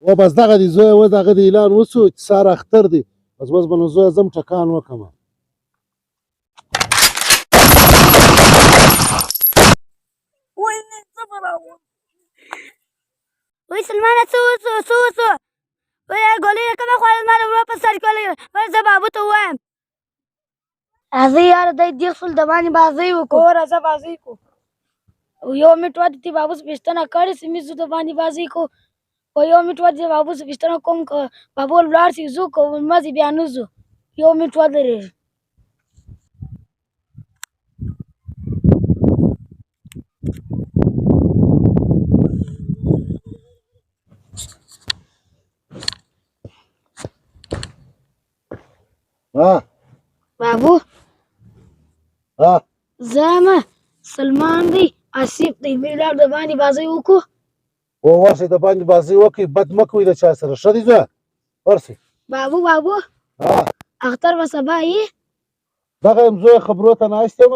او بس دغه دی زوی، اوس دغه دی اعلان وسو چې سهار اختر دی، بس اوس به نو زوی ځم ټکان وکړم. وای سلمانه، څه وسو؟ څه وسو؟ وای ګولۍ یې کومه خوړل؟ ما د ورور په سر کې ولګېده. وای زه بابو ته ووایم. راځئ یاره، دی دیغ سول، د باندې بازۍ وکړو. هو، راځه بازۍ کو. یو منټ ودې، بابو څه پوښتنه کړې چې مې ځو د باندې بازۍ کو. او یو منټ ودې، بابو څه پوښتنه کوم، که بابو ولاړ سي ځو، که مه ځي بیا نه ځو. یو منټ ودرېږه. ها. بابو. ها. زه سلمان دی، آصف دی، مې لاړ د باندې بازۍ وکړو. او ورسئ د باندې بازۍ وکړئ، بد مه کوئ د چا سره. ښه دی زویه، ورسئ. بابو، بابو. ها. اختر به سبا یي؟ دغه یم زویه، خبرو ته ناست یم.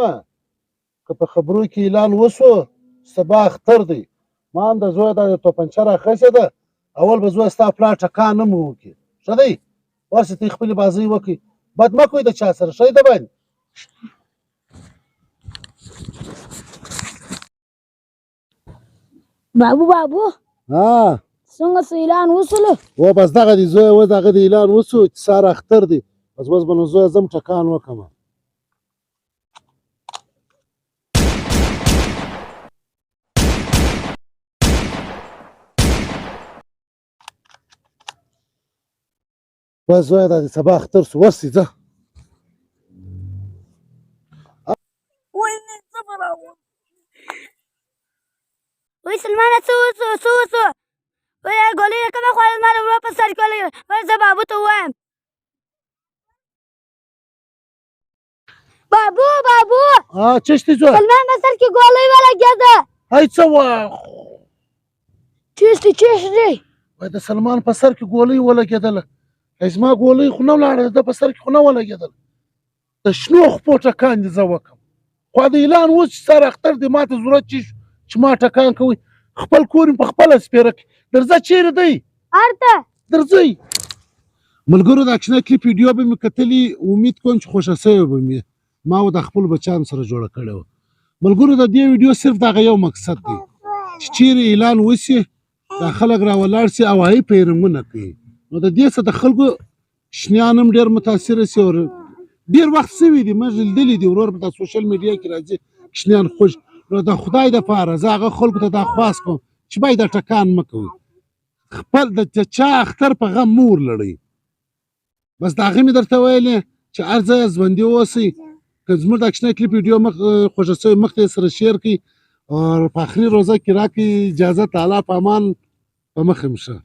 که په خبرو کې اعلان وسو سبا اختر دی، ما هم د زوی دا د توپنچه راخیستې ده. اول به زوی ستا پلار ټکان هم وکړي. ښه دی، ورسئ ته خپلې بازۍ وکړئ، بد مه کوئ د چا سره. ښه دی د باندې. بابو، بابو. ها. څنګه څه اعلان وسولو؟ و بس دغه دی زوی، اوس دغه دی اعلان وسو چې سهار اختر دی، بس اوس به نو زوی ځم ټکان وکړم. بس زوی، دا دی سبا اختر سو، ورسئ ځه. وای سلمانه، څه وسو؟ څه وسو؟ وای ګولۍ یې کومه خوړل؟ ما د ورور په سر کې ولګېده. وای زه بابو ته ووایم. بابو، بابو. ها، چش دی زوی؟ سلمان په سر کې ګولۍ ولګېده. هی، څه وایې؟ چیش دی، چیش دی؟ وای د سلمان په سر کې ګولۍ ولګېدله. زما ګولۍ خو نه ولاړه، د ده په سر کې خو نه ولګېدله. د شنو خپو ټکان دې زه وکړم. خو د اعلان اوس چې سر اختر دی، ما ته ضرورت چې چې ما ټکان کوي. خپل کور مې په خپله سپېره کړي. درځه، چیرې دی؟ ارته. درځئ ملګرو، دا کوچنی کلیپ ویډیو به مې کتلي، امید کوم چې خوښه شوې به مې. ما و د خپلو بچیانو سره جوړه کړې وه. ملګرو، د دې ویډیو صرف دغه یو مقصد دی چې چیرې اعلان وشي، دا خلک را ولاړ شي او هغوی پیرنګونه کوي، نو د دې څخه د خلکو کوچنیان هم ډېر متاثره شي. او ډېر وخت سوي دي، موږ لیدلي دي ورور، په social media کې راځي کوچنیان خوښ. نو د خدای دپاره زه هغه خلکو ته دا خواست کوم چې باید دا ټکان مه کوئ، خپل د چا اختر په غم مه ورلړئ. بس د هغه مې درته ویلې چې هر ځای ژوندي اوسئ. که زموږ دا کوچنی کلیپ ویډیو مخ خوښه شوې، مخ ته یې سره share کړئ او په اخري روزه کې راکړئ اجازه. تعالی په امان، په مخه مو ښه.